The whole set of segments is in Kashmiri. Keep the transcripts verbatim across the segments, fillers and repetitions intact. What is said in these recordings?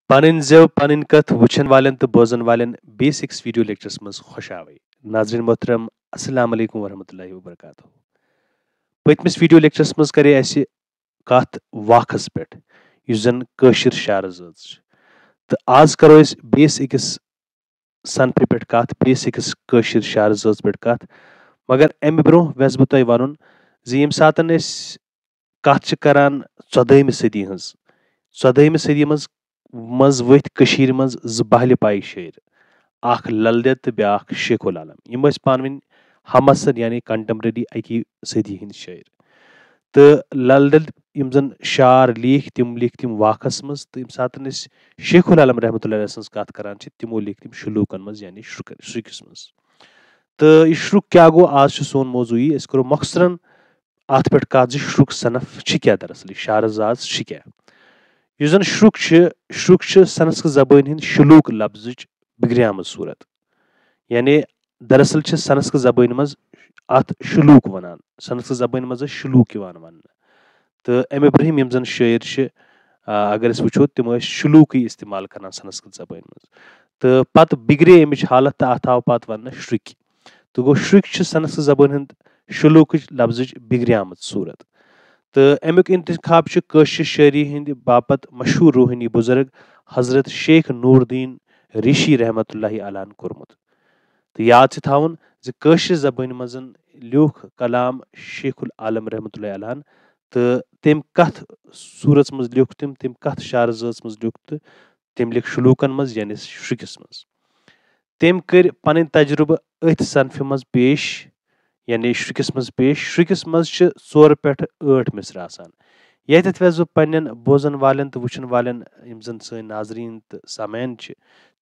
پنٕنۍ زٮ۪و، پنٕنۍ کتھ وٕچھن والٮ۪ن تہٕ بوزن والٮ۪ن بیسکس ویڈیو لیکچرس منٛز خۄش آوے۔ ناظرین محترم، السلام علیکم ورحمۃ اللہ وبرکاتہ۔ پٔتمِس ویڈیو لیکچرس منٛز کرے اسہِ کتھ واکھس پٮ۪ٹھ، یُس زن کٲشِر شعرٕ زٲژ چھِ۔ تہٕ آز کرو أسۍ بیٚیِس أکِس صنفہِ پٮ۪ٹھ کتھ، بیٚیِس أکِس کٲشِر شعرٕ زٲژ پٮ۪ٹھ کتھ۔ مگر امہِ برونٛہہ وٮ۪ژھ بہٕ تۄہہِ ونُن زِ ییٚمہِ ساتن أسۍ کتھ چھِ کران ژۄدٲہمہِ صدی ہٕنٛز، ژۄدٲہمہِ صدی منٛز منٛز ؤتھۍ کٔشیٖرِ منٛز زٕ بہلہِ پایہِ شٲعر، اکھ لل دٮ۪د تہٕ بیٛاکھ شیخ العالم۔ یِم ٲسۍ پانہٕ ؤنۍ ہم عصر یعنی کنٹمپریری اکی صدی ہٕنٛدۍ شٲعر۔ تہٕ لل دٮ۪د یِم زن شعر لیٖکھۍ، تِم لیٖکھۍ تِم واکھس منٛز، تہٕ ییٚمہِ ساتہٕ أسۍ شیخ العالم رحمتہ اللہ علیہ سٕنٛز کتھ کران چھِ، تِمو لیٖکھۍ تِم شلوکن منٛز یعنی شرُک-، شرُکِس منٛز۔ تہٕ یہِ شرُک کیٛاہ گوٚو، آز چھُ سون موضوع یی، أسۍ کرو مۄخصرن اتھ پٮ۪ٹھ کتھ زِ شرُک صنف چھِ کیٛاہ، دراصل یہِ شعرٕ زاژ چھِ کیٛاہ۔ یُس زن شرُک چھِ، شرُک چھِ سنسکرت زبٲنۍ ہٕنٛدۍ شلوک لفظٕچ بگریمٕژ صورت۔ یعنی دراصل چھِ سنسکرت زبٲنۍ منٛز اتھ شلوک ونان، سنسکرت زبٲنۍ منٛز ٲسۍ شلوک یِوان وننہٕ۔ تہٕ امہِ برٛونٛہِم یِم زن شٲعر چھِ، آ، اگر أسۍ وٕچھو، تِم ٲسۍ شلوکٕے استعمال کران سنسکرت زبٲنۍ منٛز۔ تہٕ پتہٕ بگرے امِچ حالت تہٕ اتھ آو پتہٕ وننہٕ شرُکۍ۔ تہٕ گوٚو، شرُکۍ چھِ سنسکرت زبٲنۍ ہُنٛد شلوکٕچ لفظٕچ بگریمٕژ صورت۔ تہٕ امیُک انتخاب چھُ کٲشرِ شٲعری ہٕنٛدِ باپتھ مشہوٗر روحٲنی بُزرگ حضرت شیخ نور الدین ریشی رحمتہ اللہ علیہ ہن کوٚرمُت۔ تہٕ یاد چھِ تھاوُن زِ کٲشرِ زبٲنۍ منٛز لیوٗکھ کلام شیخ العالم رحمتہ اللہ علیہ ہن، تہٕ تٔمۍ کتھ صوٗرژ منٛز لیوٗکھ تٔمۍ، تٔمۍ کتھ شعرٕ زٲژ منٛز لیوٗکھ تہٕ تٔمۍ لیکھ شلوکن منٛز یعنی شرُکِس منٛز۔ تٔمۍ کٔرۍ پنٕنۍ تجربہٕ أتھۍ صنفہِ منٛز پیش، یعنی شرُکِس منٛز پیش۔ شرُکِس منٛز چھِ ژورٕ پٮ۪ٹھ ٲٹھ مصرٕ آسان۔ ییٚتٮ۪تھ وٮ۪ژھ بہٕ پننٮ۪ن بوزن والٮ۪ن تہٕ وٕچھن والٮ۪ن، یِم زن سٲنۍ ناظریٖن تہٕ سامعیٖن چھِ،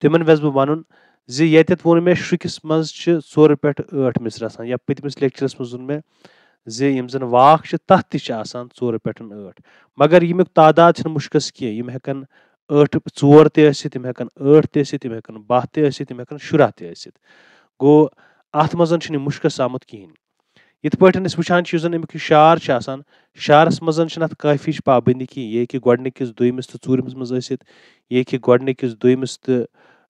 تِمن وٮ۪ژھ بہٕ ونُن زِ ییٚتٮ۪تھ ووٚن مےٚ شرُکِس منٛز چھِ ژورٕ پٮ۪ٹھ ٲٹھ مصرٕ آسان، یا پٔتمِس لیکچرس منٛز ووٚن مےٚ زِ یِم زن واکھ چھِ، تتھ تہِ چھِ آسان ژورٕ پٮ۪ٹھ ٲٹھ۔ مگر ییٚمیُک تعداد چھُنہٕ مُشکِس کینٛہہ، یِم ہٮ۪کن ٲٹھ، ژور تہِ ٲسِتھ، یِم ہٮ۪کن ٲٹھ تہِ ٲسِتھ، یِم ہٮ۪کن باہ تہِ ٲسِتھ، یِم ہٮ۪کن شُراہ تہِ ٲسِتھ۔ گوٚو، اتھ منٛز چھُنہٕ یہِ مُشکِس آمُت کِہینۍ۔ یِتھ پٲٹھۍ أسۍ وٕچھان چھِ، یُس زن امیُک یہِ شعر چھُ آسان، شعرس منٛز چھُنہٕ اتھ قٲفیِچ پابندی کِہینۍ۔ یہِ ہیٚکہِ گۄڈٕنِکِس، دوٚیمِس تہٕ ژوٗرمِس منٛز ٲسِتھ، یہِ ہیٚکہِ گۄڈٕنِکِس، دوٚیمِس تہٕ،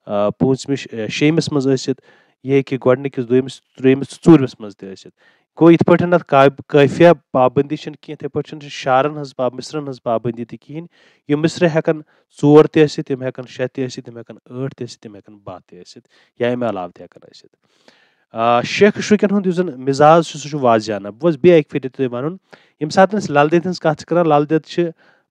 آ، پوٗنٛژمِس، آ، شیٚیمِس منٛز ٲسِتھ، یہِ ہیٚکہِ گۄڈٕنِکِس، دوٚیمِس، ترٛیٚیمِس تہٕ ژوٗرمِس منٛز تہِ ٲسِتھ۔ گوٚو، یِتھ پٲٹھۍ اتھ قاب-، قٲفیہ پابندی چھنہٕ کینٛہہ، یِتھے پٲٹھۍ چھنہٕ شعرن ہٕنٛز پا-، مصرن ہٕنٛز پابندی تہِ کِہینۍ۔ یِم مصرٕ ہٮ۪کن ژور تہِ ٲسِتھ، تِم ہٮ۪کن شےٚ تہِ ٲسِتھ، تِم ہٮ۪کن ٲٹھ تہِ ٲسِتھ، تِم ہٮ۪کن باہ تہِ ٲسِتھ، یا امہِ علاوٕ تہِ ہٮ۪کن ٲسِتھ۔ آ، شیخ شرُکٮ۪ن ہُنٛد یُس زن مزاج چھُ، سُہ چھُ واضحانہ۔ بہٕ اوسُس بیٚیہِ اکہِ پھِرِ تہِ تۄہہِ ونُن، ییٚمہِ ساتہٕ أسۍ لل دٮ۪د ہٕنٛز کتھ چھِ کران، لل دٮ۪د چھِ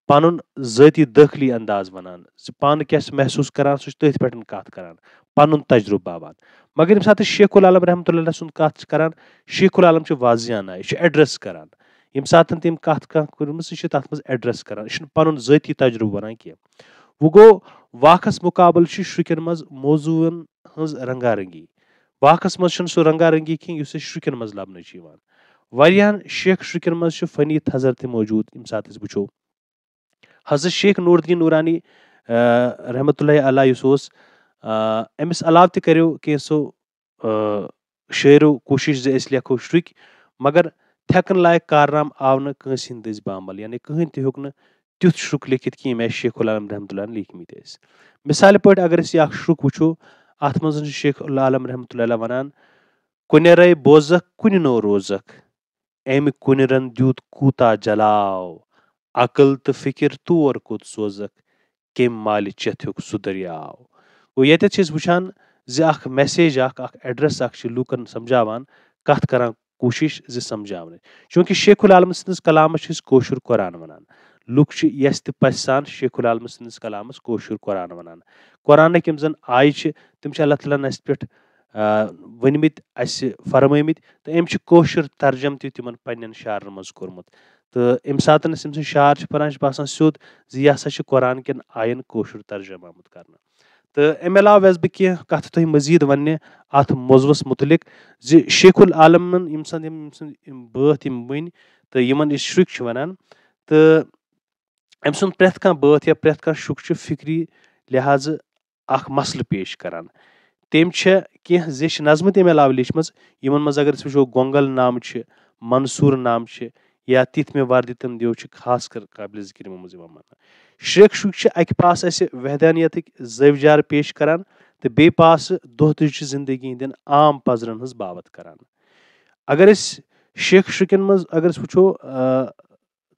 پنُن ذٲتی دٲخلی انداز ونان زِ پانہٕ کیٛاہ چھِ محسوٗس کران، سُہ چھُ تٔتھۍ پٮ۪ٹھ کتھ کران، پنُن تجربہٕ باوان۔ مگر ییٚمہِ ساتہٕ أسۍ شیخ العالم رحمتہ اللہ علیہ سُنٛد کتھ چھِ کران، شیخ العالم چھُ واضحانہ، یہِ چھُ ایڈریس کران۔ ییٚمہِ ساتہٕ تٔمۍ کتھ کانٛہہ کٔرمٕژ، سُہ چھُ تتھ منٛز ایڈریس کران، یہِ چھُنہٕ پنُن ذٲتی تجربہٕ ونان کینٛہہ۔ وۄنۍ گوٚو، واکھس مقابلہٕ چھُ شرُکٮ۪ن منٛز موضوعن ہٕنٛز رنگارنگی۔ واکھس منٛز چھُنہٕ سُہ رنگارنگی کینٛہہ، یُس أسۍ شرُکٮ۪ن منٛز لبنہٕ چھُ یِوان۔ واریاہن شیخ شرُکٮ۪ن منٛز چھُ فنی تھزر تہِ موجود، ییٚمہِ ساتہٕ أسۍ وٕچھو۔ حضرت شیخ نور الدین نورانی، آ، رحمتہ اللہ علیہ یُس اوس، آ، أمِس علاوٕ تہِ کریو کینٛژھو، آ، شٲعرو کوٗشِش زِ أسۍ لیکھو شرُکۍ، مگر تھٮ۪کن لایق کارنامہٕ آو نہٕ کٲنٛسہِ ہٕنٛدِ دٔسۍ بامبل، یعنی کٕہٕنۍ تہِ ہیوٚک نہٕ تیُتھ شرُک لیکھِتھ کینٛہہ، ییٚمہِ آیہِ شیخ العالم رحمتہ اللہ لیکھمٕتۍ ٲسۍ۔ مثالہِ پٲٹھۍ اگر أسۍ یہِ اکھ شرُک وٕچھو، اتھ منٛز چھُ شیخ العالم رحمتہ اللہ علیہ ونان، کُنہِ رے بوزکھ، کُنہِ نو روزکھ، أمۍ کُنہِ رن دیُت کوٗتاہ جلاو، عقل تہٕ فکر تور کوٚت سوزکھ، کٔمۍ مالہِ چٮ۪تھ ہیوٚک سُہ دٔریاو۔ گوٚو، ییٚتٮ۪تھ چھِ أسۍ وٕچھان زِ اکھ میسیج اکھ، اکھ ایڈریس اکھ چھِ لوٗکن سمجھاوان، کتھ کران کوٗشِش زِ سمجھاونٕچ۔ چوٗنٛکہِ شیخ العالم سٕنٛدِس کلامس چھِ أسۍ کٲشُر قرآن ونان۔ لُکھ چھِ یژھِ تہٕ پژھِ سان شیخ العالم سٕنٛدِس کلامس کٲشُر قرآن ونان۔ قرآنٕکۍ یِم زن آیہِ چھِ، تِم چھِ اللہ تعالیٰ ہن اسہِ پٮ۪ٹھ، آ، ؤنۍمٕتۍ، اسہِ فرمٲومٕتۍ، تہٕ أمۍ چھُ کٲشُر ترجمہٕ تہِ تِمن پننٮ۪ن شعرن منٛز کوٚرمُت۔ تہٕ ییٚمہِ ساتہٕ أسۍ أمۍ سٕنٛدۍ شعر چھِ پران، چھُ باسان سیوٚد زِ یہِ ہسا چھُ قرآن کٮ۪ن آین کٲشُر ترجمہٕ آمُت کرنہٕ۔ تہٕ امہِ علاوٕ یژھٕ بہٕ کینٛہہ کتھٕ تۄہہِ مزید وننہِ اتھ موضوعس متعلق زِ شیخ العالمن یِم سن، یِم، یِم سٕنٛدۍ یِم بٲتھ یِم ؤنۍ تہٕ یِمن أسۍ شرُکۍ چھِ ونان، تہٕ أمۍ سُنٛد پرٛٮ۪تھ کانٛہہ بٲتھ یا پرٛٮ۪تھ کانٛہہ شرُک چھُ فکری لحاظہٕ اکھ مسلہٕ پیش کران۔ تٔمۍ چھےٚ کینٛہہ زیچھِ نظمہٕ تہِ امہِ علاوٕ لیچھمٕژ، یِمن منٛز اگر أسۍ وٕچھو، گۄنگل نامہٕ چھِ، منصور نامہٕ چھِ، یا تِتھۍ مےٚ وردی تِم دِیو چھِ خاص کر قابل ذکر یِمو منٛز یِوان ماننہٕ۔ شیخ شُکۍ چھِ اَکہِ پاسہٕ اَسہِ وحدانیتٕکۍ زٲوۍ جار پیش کران تہٕ بیٚیہِ پاسہٕ دۄہ دِش چہِ زندگی ہٕنٛدٮ۪ن عام پزرن ہٕنٛز باوتھ کران۔ اگر أسۍ شیخ شُکٮ۪ن منٛز اگر أسۍ وٕچھو، آ،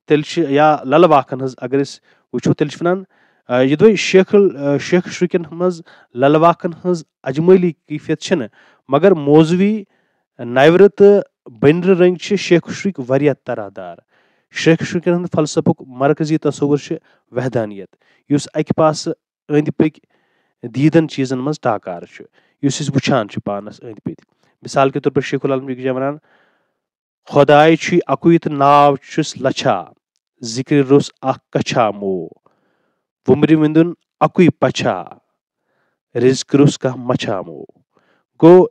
تیٚلہِ چھِ، یا للہٕ واکھن ہٕنٛز اگر أسۍ وٕچھو، تیٚلہِ چھِ وَنان، آ، یہِ دوٚے شیخ ال-، آ، شیخ شُکٮ۪ن منٛز للہٕ واکھن ہٕنٛز اجمٲلی کیفیت چھِنہٕ، مگر موضوعی نوِ رٕتہٕ بٔنرِ رٔنٛگۍ چھِ شیخ شُکۍ واریاہ طرح دار۔ شیخ شُکٮ۪ن ہُنٛد فلسفُک مرکزی تصور چھُ وحدانیت، یُس اَکہِ پاسہٕ أنٛدۍ پٔکۍ دیٖدن چیٖزن منٛز ٹاکار چھُ، یُس أسۍ وٕچھان چھِ پانس أنٛدۍ پٔکۍ۔ مثال کے طور پر شیخ العالم چھُ یِکجاہ وَنان، خۄداے چھُے اَکُے تہٕ ناو چھُس لچھا، ذِکرِ روٚس اکھ کچھا مو، وُمرِ وِنٛدُن اَکُے پچھا، رِزقہِ روٚس کانٛہہ مچھا مو۔ گوٚو،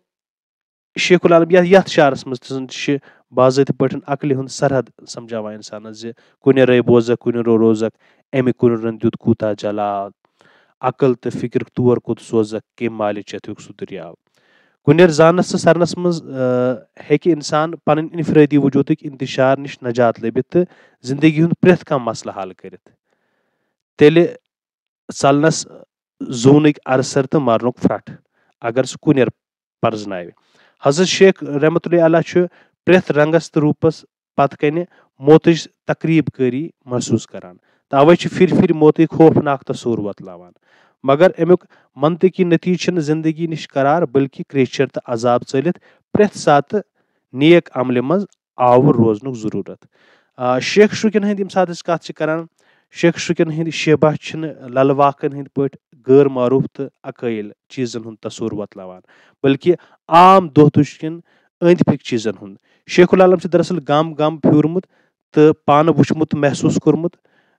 شیخ العالم یا-، یَتھ شعرس منٛز تہِ زن چھِ باضٲبطہٕ پٲٹھۍ عقلہِ ہُنٛد سرحد سمجھاوان انسانس زِ کُنہِ رٲے بوزکھ، کُنہِ رو روزکھ، اَمہِ کُنہِ رن دیُت کوٗتاہ جلال، عقل تہٕ فکرُک تور کوٚت سوزکھ، کمہِ مالہِ چتھیُک سُہ دٔریاو۔ کُنہِ زانس تہٕ سرنس منٛز، آ، ہیٚکہِ انسان پنٕنۍ انفرٲدی وجودٕکۍ انتشار نِش نجات لٔبِتھ تہٕ زندگی ہُنٛد پرٛٮ۪تھ کانٛہہ مسلہٕ حل کٔرِتھ۔ تیٚلہِ ژلنس زوٗنٕکۍ ارسر تہٕ مرنُک پھرٹھ، اگر سُہ کُنٮ۪ر پرزناوِ۔ حضرت شیخ رحمتہ اللہ علیہ چھُ پرٛٮ۪تھ رنگس تہٕ روٗپس پتہٕ کنہِ موتٕچ تقریب کٲری محسوس کران۔ توے چھُ پھِرِ پھِرِ موتٕکۍ خوفناک تصور وۄتلاوان۔ مگر امیُک منطقی نتیجہٕ چھُنہٕ زندگی نِش قرار، بلکہ کرٛیچھر تہٕ عذاب ژٲلِتھ پرٛٮ۪تھ ساتہٕ نیک عملہِ منٛز آوُر روزنُک ضروٗرت۔ آ، شیخ شُکٮ۪ن ہٕنٛدۍ ییٚمہِ ساتہٕ أسۍ کتھ چھِ کران، شیخ شُکٮ۪ن ہٕنٛدۍ شیبہ چھِنہٕ للہٕ واکن ہٕنٛدۍ پٲٹھۍ غٲر معروف تہٕ عقٲیل چیٖزن ہُنٛد تصور وۄتلاوان، بلکہِ عام دۄہ دِش کٮ۪ن أنٛدۍ پٔکۍ چیٖزن ہُنٛد۔ شیخ العالم چھُ دراصل گام گام پھیوٗرمُت تہٕ پانہٕ وُچھمُت تہٕ محسوٗس کوٚرمُت۔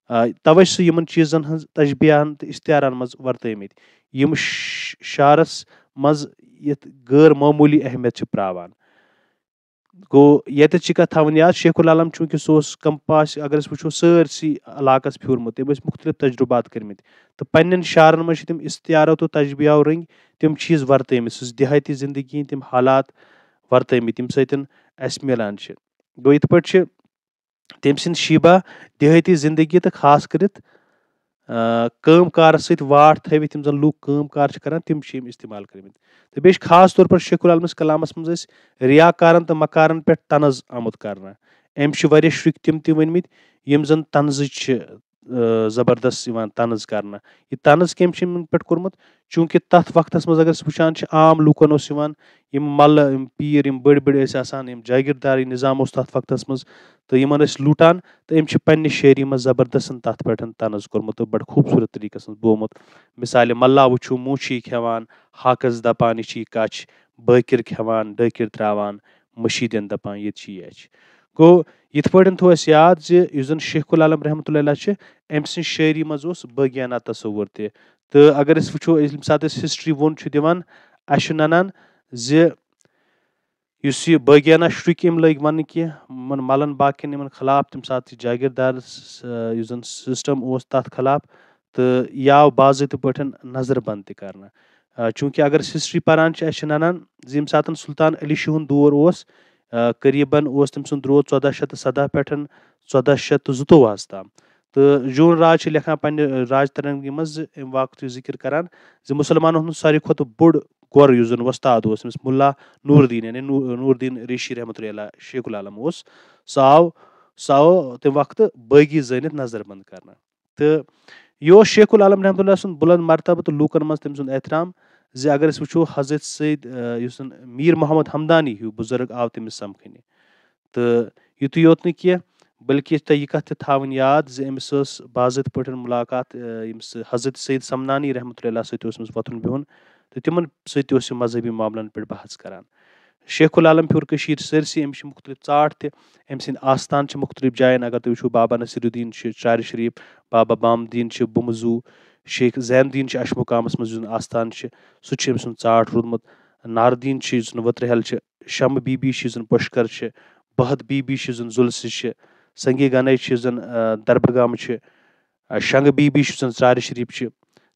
آ، توے چھِ سُہ یِمن چیٖزن ہٕنٛز تشبیہن تہٕ استعارن منٛز ورتٲومٕتۍ، یِم ش-، شعرس منٛز یتھ غٲر معموٗلی اہمیت چھِ پراوان۔ گوٚو، ییٚتٮ۪تھ چھِ کتھ تھاوٕنۍ یاد، شیخ العالم چوٗنٛکہِ سُہ اوس کمپاس، اگر أسۍ وٕچھو، سٲرسٕے علاقس پھیوٗرمُت، تٔمۍ ٲسۍ مُختٔلِف تجرُبات کٔرمٕتۍ تہٕ پننٮ۪ن شعرن منٛز چھِ تِم استعارو تہٕ تشبیہو رٔنٛگۍ تِم چیٖز ورتٲومٕتۍ، سٕنٛز دیہٲتی زندگی ہٕنٛدۍ تِم حالات ورتٲومٕتۍ، ییٚمہِ سۭتۍ اسہِ میلان چھِ۔ گوٚو، یِتھ پٲٹھۍ چھِ تٔمۍ سٕنٛدۍ شیبہ دیہٲتی زندگی تہٕ خاص کٔرِتھ، آ، کٲم کارس سۭتۍ واٹھ تھٲوِتھ، یِم زن لوٗکھ کٲم کار چھِ کران، تِم چھِ یِم استعمال کٔرمٕتۍ۔ تہٕ بیٚیہِ چھِ خاص طور پر شیخ العالمس کلامس منٛز أسۍ ریاکارن تہٕ مکارن پٮ۪ٹھ طنز آمُت کرنہٕ۔ أمۍ چھِ واریاہ شُکۍ تِم تہِ ؤنمٕتۍ، یِم زن طنزٕچ چھِ، آ، زبردست یِوان طنز کرنہٕ۔ یہِ طنز کٔمۍ چھِ یِمن پٮ۪ٹھ کوٚرمُت؟ چوٗنٛکہِ تتھ وقتس منٛز اگر أسۍ وٕچھان چھِ، عام لوٗکن اوس یِوان، یِم ملہٕ، یِم پیٖر، یِم بٔڑۍ بٔڑۍ ٲسۍ آسان، یِم جاگیرداری نظام اوس تتھ وقتس منٛز، تہٕ یِمن ٲسۍ لوٗٹان، تہٕ أمۍ چھِ پننہِ شٲعری منٛز زبردستن تتھ پٮ۪ٹھ طنز کوٚرمُت تہٕ بڑٕ خوٗبصوٗرت طریٖقس منٛز بومُت۔ مثالے، ملہ وٕچھِو موٗچھی کھٮ۪وان، ہاکس دپان، یہِ چھِ یہِ کچھ، بٲکِر کھٮ۪وان، ڈٲکِر تراوان، مٔشیٖدٮ۪ن دپان، ییٚتہِ چھِ یہِ اچھِ۔ گوٚو، یِتھ پٲٹھۍ تھوٚو اَسہِ یاد زِ یُس زن شیخ العالم رحمتہ اللہ علیہ چھِ، أمۍ سٕنٛدِ شٲعری منٛز اوس بٲغیانہ تصور تہِ۔ تہٕ اگر أسۍ وٕچھو، ییٚمہِ ساتہٕ أسۍ ہسٹری ووٚن چھُ دِوان، اَسہِ چھُ ننان زِ یُس یہِ بٲغیانہ شُرۍ کہِ أمۍ لٲگۍ وننہٕ کینٛہہ، یِمن ملن باقین یِمن خلاف، تَمہِ ساتہٕ یہِ جاگیردار س-، یُس زن سسٹم اوس تَتھ خلاف، تہٕ یہِ آو باضٲبطہٕ پٲٹھۍ نظر بنٛد تہِ کرنہٕ۔ آ، چوٗنٛکہِ اگر أسۍ ہسٹری پران چھِ، اَسہِ چھِ ننان زِ ییٚمہِ ساتہٕ سلطان علی شاہ ہُنٛد دور اوس، آ، قریباً اوس تٔمۍ سُنٛد دور ژۄداہ شیٚتھ تہٕ سداہ پٮ۪ٹھ ژۄداہ شیٚتھ تہٕ زٕتووُہس تام۔ تہٕ جون راج چھِ لیکھان پننہِ راج ترنگی منٛز زِ اَمہِ واقعہٕ ذکر کران زِ مُسلمانن ہُنٛد ساروی کھۄتہٕ بوٚڑ گۄر یُس زن وۄستاد اوس، أمِس مُلا نور الدین، یعنی نو-، نور الدین ریشی رحمتہ اللہ علیہ شیخ العالم اوس، سُہ آو، سُہ آو تَمہِ وقتہٕ بٲغی زٲنِتھ نظر بنٛد کرنہٕ۔ تہٕ یہِ اوس شیخ العالم رحمتہ اللہ سُنٛد بُلند مرتبہٕ تہٕ لوٗکن منٛز تٔمۍ سُنٛد احترام زِ اگر أسۍ وٕچھو، حضرت سید، آ، یُس زن میر محمد ہمدانی ہیوٗ بُزرگ آو تٔمِس سمکھنہِ۔ تہٕ یُتُے یوت نہٕ کینٛہہ، بلکہِ چھِ تۄہہِ یہِ کتھ تہِ تھاوٕنۍ یاد زِ أمِس ٲس باضٲبطہٕ پٲٹھۍ مُلاقات، آ، ییٚمِس حضرت سید سمنانی رحمتہ اللہ سۭتۍ اوس أمِس وۄتھُن بِہُن، تہٕ تِمن سۭتۍ تہِ اوس یہِ مذہبی معاملن پٮ۪ٹھ بحث کران۔ شیخ العالم پھیوٗر کٔشیٖر سٲرسٕے، أمِس چھِ مُختٔلِف ژاٹھ تہِ، أمۍ سٕنٛدۍ آستان چھِ مُختٔلِف جاین، اگر تُہۍ وٕچھِو، بابا نصیر الدین چھِ ژرارِ شریٖف، بابا بام الدین چھِ بُمہٕ زوٗ، شیخ زین الدین چھِ اَشمُقامَس منٛز یُس زَن آستان چھِ، سُہ تہِ چھُ أمۍ سُنٛد ژاٹھ روٗدمُت۔ نار الدین چھِ یُس زَن ؤترِ ہٮ۪ل چھِ، شمہٕ بی بی چھِ یُس زَن پۄشکر چھِ، بہت بی بی چھِ یُس زَن زُلسہِ چھِ، سنگی گنَے چھِ یُس زَن، آ، دربگام چھِ، آ، شنگہٕ بی بی چھِ یُس زَن ژرارِ شریٖف چھِ۔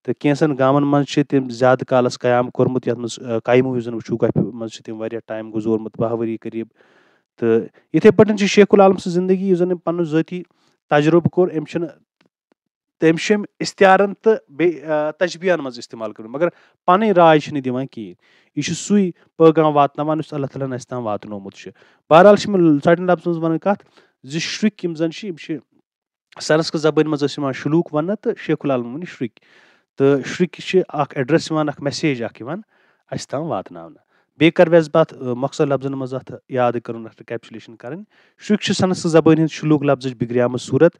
تہٕ کینٛژن گامَن منٛز چھِ تٔمۍ زیادٕ کالَس قیام کوٚرمُت، یَتھ منٛز، آ، کایمو یُس زَن وٕچھِو، گۄپھِ منٛز چھِ تٔمۍ واریاہ ٹایم گُزورمُت، باہ ؤری قریٖب۔ تہٕ یِتھے پٲٹھۍ چھِ شیخ العالم سٕنٛز زندگی، یُس زن أمۍ پنُن ذٲتی تجربہٕ کوٚر، أمۍ چھِنہٕ، تٔمۍ چھِ أمۍ استعارن تہٕ بیٚیہِ آ، تشبیہن منٛز استعمال کٔرمٕتۍ، مگر پنٕنۍ راے چھِنہٕ دِوان کِہیٖنۍ۔ یہِ چھُ سُے پیغام واتناوان یُس اللہ تعالیٰ ہن اَسہِ تام واتنومُت چھُ۔ بہرحال چھِ مےٚ ژٹن لفظن منٛز ونٕنۍ کتھ زِ شرُکۍ یِم زن چھِ، یِم چھِ سنسکرت زبٲنۍ منٛز ٲسۍ یِوان شلوک وننہٕ تہٕ شیخ العالم ونہِ شرُکۍ۔ تہٕ شرُکۍ چھِ اکھ ایڈریس یِوان، اکھ میسیج اکھ یِوان اَسہِ تام واتناونہٕ۔ بیٚیہِ کر ویس بہٕ اتھ، آ، مۄخصر لفظن منٛز اتھ یاد کرُن، اتھ کیپسولیشن کرٕنۍ۔ شرُکۍ چھِ سنسکرت زبٲنۍ ہٕنٛز شلوک لفظٕچ بگریامٕژ صورت۔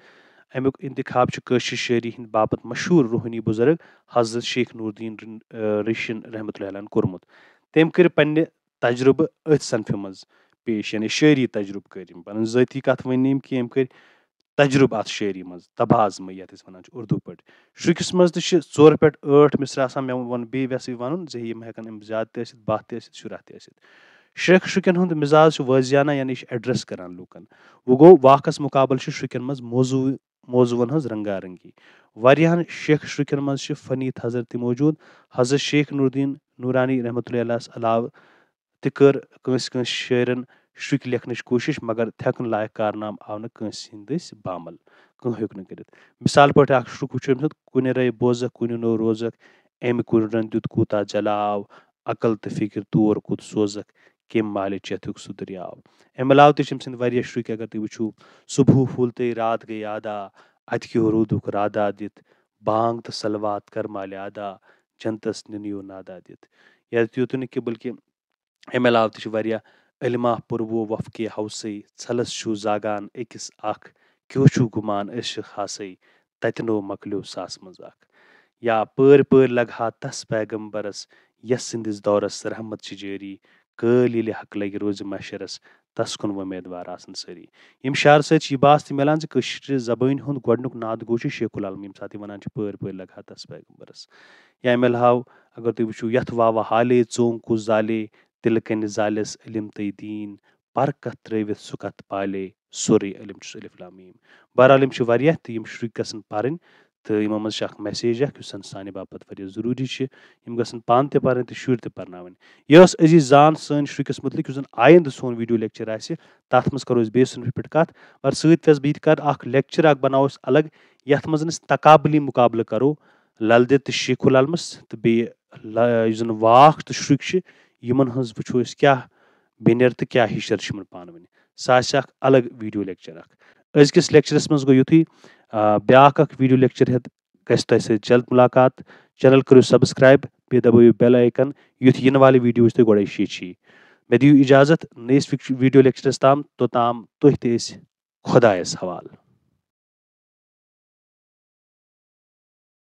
امیُک انتخاب چھُ کٲشرِ شٲعری ہٕنٛدۍ باپتھ مشہوٗر روحٲنی بُزرگ حضرت شیخ نوردین رن-، آ، ریشن رحمتہ اللہ علیہ ہن کوٚرمُت۔ تٔمۍ کٔرۍ پننہِ تجربہٕ أتھۍ صنفہِ منٛز پیش، یعنی شٲعری تجربہٕ کٔرۍ أمۍ۔ پنٕنۍ ذٲتی کتھ ؤنۍ نہٕ أمۍ کینٛہہ، أمۍ کٔرۍ تجربہٕ اتھ شٲعری منٛز، طبازمہٕ یتھ أسۍ ونان چھِ اردو پٲٹھۍ۔ شرُکِس منٛز تہِ چھِ ژور پٮ۪ٹھ ٲٹھ مصرع آسان، مےٚ ووٚن بیٚیہِ ویسٕے ونُن زِ یِم ہٮ۪کن أمۍ زیادٕ تہِ ٲسِتھ، باہ تہِ ٲسِتھ، شُراہ تہِ ٲسِتھ۔ شیخ شرُکٮ۪ن ہُنٛد مزاج چھُ وٲضیانہ، یعنی یہِ چھُ ایڈریس کران لوٗکن۔ وۄنۍ گوٚو واکس مقابل چھُ شرُکٮ۪ن منٛز موضوع، موضوعن ہٕنٛز رنگا رنگی۔ واریاہن شیخ شرُکٮ۪ن منٛز چھِ فنی تھزر تہِ موجود۔ حضرت شیخ نوردین نورانی رحمتہ اللہ علیہس علاوٕ تہِ کٔر کٲنٛسہِ کٲنٛسہِ شٲعرن شرُکۍ لیکھنٕچ کوٗشِش، مگر تھٮ۪کُن لایق کارنامہٕ آو نہٕ کٲنٛسہِ ہٕنٛدۍ دٔسۍ بامل۔ کانٛہہ ہیوٚک نہٕ کٔرِتھ۔ مثال پٲٹھۍ اکھ شرُک وٕچھو أمۍ سُنٛد، کُنہِ رے بوزکھ، کُنہِ نوٚو روزکھ، أمۍ کُنہِ رن دیُت کوٗتاہ جلاو، عقل تہٕ فکر تور کوٚت سوزکھ، کمہِ مالہِ چٮ۪تھ ہیوٚک سُہ دٔریاو۔ امہِ علاوٕ تہِ چھِ أمۍ سٕنٛدۍ واریاہ شرُکۍ، اگر تُہۍ وٕچھِو، صبحو پھوٗل تہٕ رات گٔے ادا، اتہِ کیو روٗدُکھ رادا دِتھ، بانگ تہٕ صلوات کر مالہِ ادا، جنتس نِنیو نادا دِتھ۔ یوتُے نہٕ کہِ بلکہِ امہِ علاوٕ تہِ چھِ واریاہ، علما پُرو وفقے ہوسے، ژھلس چھُ زاگان أکِس اکھ، کیو چھُ گُمان عشق ہاسے، تتہِ نو مۄکلیو ساس منٛز اکھ۔ یا پٲرۍ پٲرۍ لگہٕ ہا تس پیغمبرس، یس سٕنٛدِس دورس رحمت چھِ جٲری، کٲلۍ ییٚلہِ حق لگہِ روزِ محشرس، تس کُن وۄمیدوار آسن سٲری۔ یِم شعر سۭتۍ چھِ یہِ باس تہِ میلان زِ کٲشرِ زبٲنۍ ہُنٛد گۄڈٕنیُک ناد گوٚو چھُ شیخ العالم، ییٚمہِ ساتہٕ یہِ ونان چھِ پٲرۍ پٲرۍ لگہٕ ہا تس پیغمبرس۔ یا امہِ علاوٕ اگر تُہۍ وٕچھِو، یتھ واوٕ حالے ژونٛگ کُس زالے، تِلہٕ کنہِ زالٮ۪س علم تہٕ دیٖن، پر کتھ ترٲوِتھ سُہ کتھ پالے، سورُے علم چھُس الف لام میم۔ بہرحال یِم چھِ واریاہ تہٕ یِم شرُکۍ گژھن پرٕنۍ، تہٕ یِمو منٛز چھِ اکھ میسیج اکھ یُس زن سانہِ باپتھ واریاہ ضروٗری چھِ۔ یِم گژھن پانہٕ تہِ پرٕنۍ تہٕ شُرۍ تہِ پرناوٕنۍ۔ یہِ ٲس عزیز زان سٲنۍ شرُکِس مُتعلق، یُس زن آیندٕ سون ویڈیو لیکچر آسہِ، تتھ منٛز کرو أسۍ بیٚیہِ صنفہِ پٮ۪ٹھ کتھ۔ مگر سۭتۍ ویس بہٕ یہِ تہِ کتھ، اکھ لیکچر اکھ بناوو أسۍ الگ، یتھ منٛز أسۍ تقابلی مقابلہٕ کرو لل دٮ۪د تہٕ شیخ العالمس تہٕ بیٚیہِ ل-، یُس زن واکھ تہٕ شرُکۍ چھِ، یِمن ہٕنٛز وٕچھو أسۍ کیٛاہ بینر تہٕ کیٛاہ ہِشر چھِ یِمن پانہٕ ؤنۍ۔ سُہ آسہِ اکھ الگ ویڈیو لیکچر اکھ۔ أزکِس لیکچرس منٛز گوٚو یُتھُے، آ، بیٛاکھ اکھ ویڈیو لیکچر ہٮ۪تھ گژھِ تۄہہِ سۭتۍ جلد مُلاقات۔ چینل کٔرِو سبسکرایب، بیٚیہِ دبٲیِو بیل آیکن، یُتھ یِنہٕ والہِ ویڈیوز تۄہہِ گۄڈے شیٚچھِ۔ مےٚ دِیِو اجازت، نٔیِس وِک-، ویڈیو لیکچرس تام، توٚتام تُہۍ تہٕ أسۍ خۄدایس حوالہٕ۔